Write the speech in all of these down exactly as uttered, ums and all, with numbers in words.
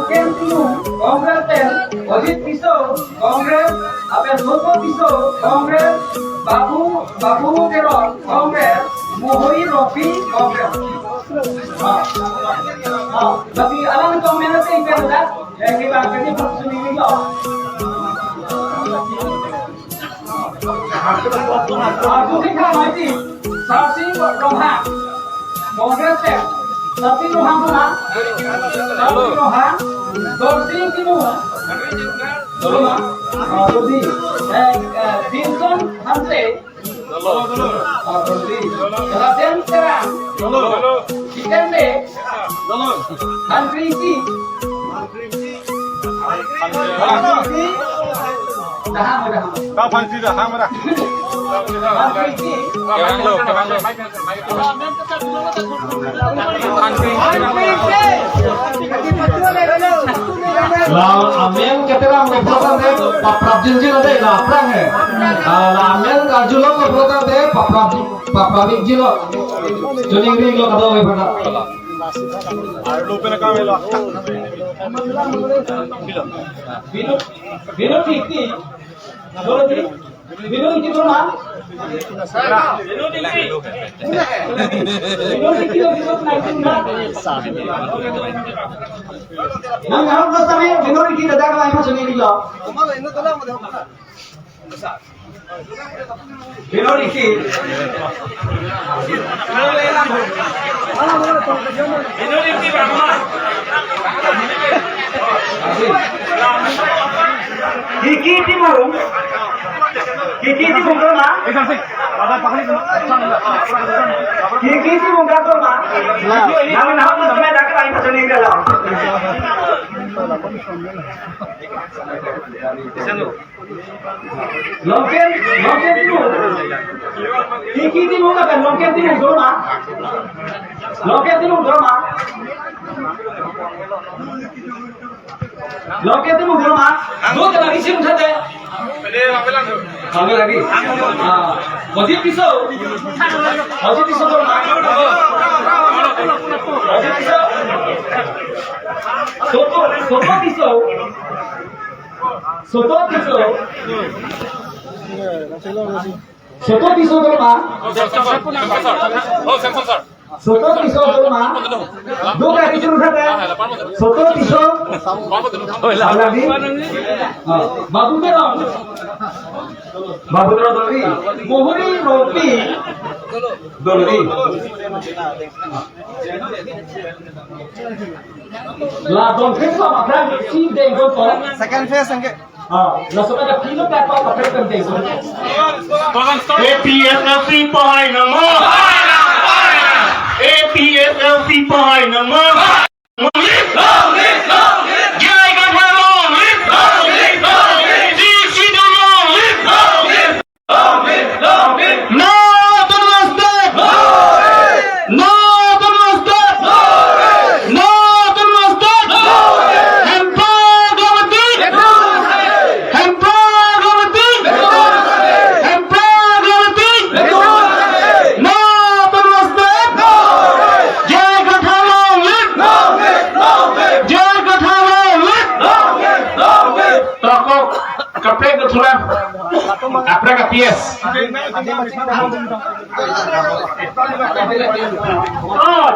Rongken Timung, Congress pen, Ajit Tisso, Congress, lapen Lobo Tisso, Congress, Babu, Babu Teron, Congress, Mohoi Rafi, Congress. Ah, ah, bagi alang comment pen dak, ya, kita akan ini sendiri loh. Arjun Singha Maiti, Sarsing Ronghang, Congress pen, Sarsing Ronghang puna, Sarsing Ronghang, Dorsing Timung, Dolo, ah, Dodi, eh, eh, Vincent Hanse, ah, Dodi, Rajen Terang, Jiten Bey, Henry Ingti, Henry Ingti, Daham, Daham. Kau Henry Daham, Daham. Henry Ingti. Kemang lo, kemang lo. La amen keteram ke program de paprap jinjin ade la prang he. Ah, la amen karjulong ke program de paprap paprap jinjin lo. Juning ring lo kado ke program. Arlo pen kami lo. Bino, Bino Ingti. Bino Ingti, Bino Ingti, Bino Ingti, Bino Ingti, Bino Ingti, Bino Ingti. Nang harap kami Bino Ingti, dada kami macam ini lo. Bino Ingti. Kiki Timung. Kiki Timung, Bro ma. Kiki Timung, Bro ma. Nang nahok na sampai dak lain macam ini lo. Longken, Longken Timung. Kiki Timung, apa? Longken Timung, Bro ma. Longken Timung, Bro ma. Longken Timung, Bro ma. Dua kali isim saja. Kami lagi. Ah, Ojit Tisso. Ojit Tisso, Bro ma. Ojit Tisso. Soto, Soto Tisso. Soto Tisso. Soto Tisso, Bro ma. Soto Tisso, Bro ma. Dua kali isim saja. Soto Tisso. Lagi. Ah, Babu Teron. Babu Teron Dolri. Mohori Rongpi Dolri. La Dongthep Sam aphrang si dengkon po. Second phase angke. Ah, laso pen kilo ka pa pa pen dengkon. A P H L C pahai nangma. A P H L C pahai nangma. Long live! Long live! Long live! J I Kathar long live! Long live! Long live! Sixth Schedule long live! Long live! Long live! Long live! No Autonomous State! No Autonomous State! No Autonomous State! Hemprek government! Hemprek government! Hemprek government! No Autonomous State! J I Kathar long live! J I Kathar long live! Tokok kaprek ketulah. Kaprek ka P S. Oh,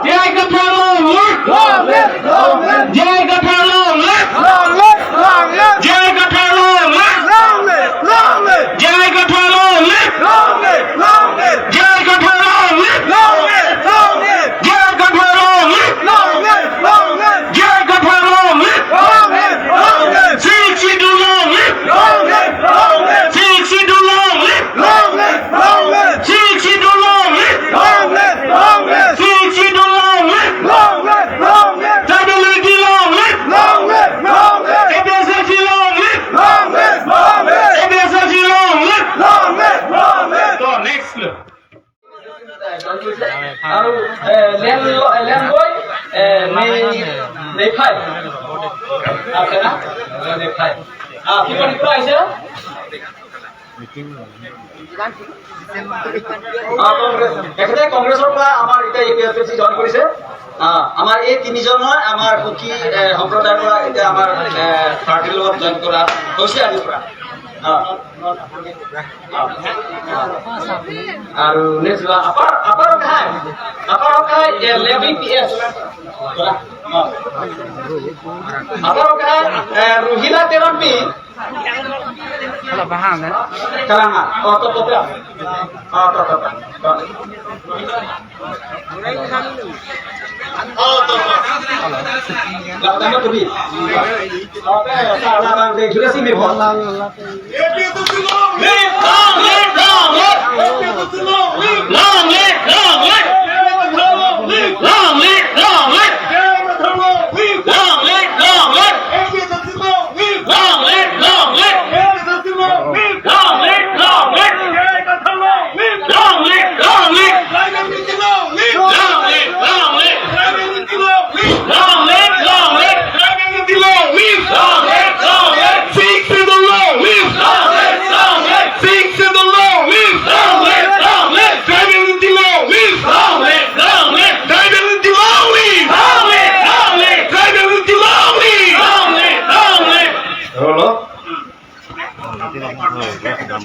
J I Kathar long live! J I Kathar long live! J I Kathar long live! J I Kathar long live! J I Kathar long live! J I Kathar long live! J I Kathar long live! Sixth Schedule long live! Sixth Schedule long live! Sixth Schedule long live! Sixth Schedule long live! Tribal unity long live! A P H L C long live! A P H L C long live! So, next. Aru, eh, land lo-, eh, land boy, eh, ne, Nephai. Apa na? Nephai. Ah, kita di price ya? Ah, Congress, এখেতে কংগ্ৰেছৰ পৰা আমাৰ এতিয়া A P F C join কৰিছে। আহ, আমাৰ এই তিনিজন হয় আমাৰ কুকি, এ, সম্প্ৰদায়ৰ পৰা এতিয়া আমাৰ, এ, পাৰ্টিৰ লগত জইন কৰা হৈছে আজিৰ পৰা। আহ, আহ, আহ। আৰু নেক্সট আপাৰ, আপাৰ কাহাই, আপাৰ কাহাই, এ, লেভি পি এছ। আহ। আপাৰ কাহাই, এ, ৰোহিলা তেৰণপি। Kalau bahan, eh? Kalangan. Oh, to, to, to. Oh, to, to, to. To. Oh, to, to. Lah, tambah tuh, Bi. Oke, salah bang, deh, sudah sih, Bi. Long live, long live! Long live, long live! Long live, long live! Long live, long live! Long live, long live! Long live, long live! Long live, long live! Long live, long live! Long live, long live! Long live, long live! Sixth Schedule long live! Long live, long live! Sixth Schedule long live! Long live, long live! Tribal unity long live! Long live, long live! Tribal unity long live! Long live, long live! Tribal unity long live! Long live, long live! Hello? Nanti, oh, ya, kedam.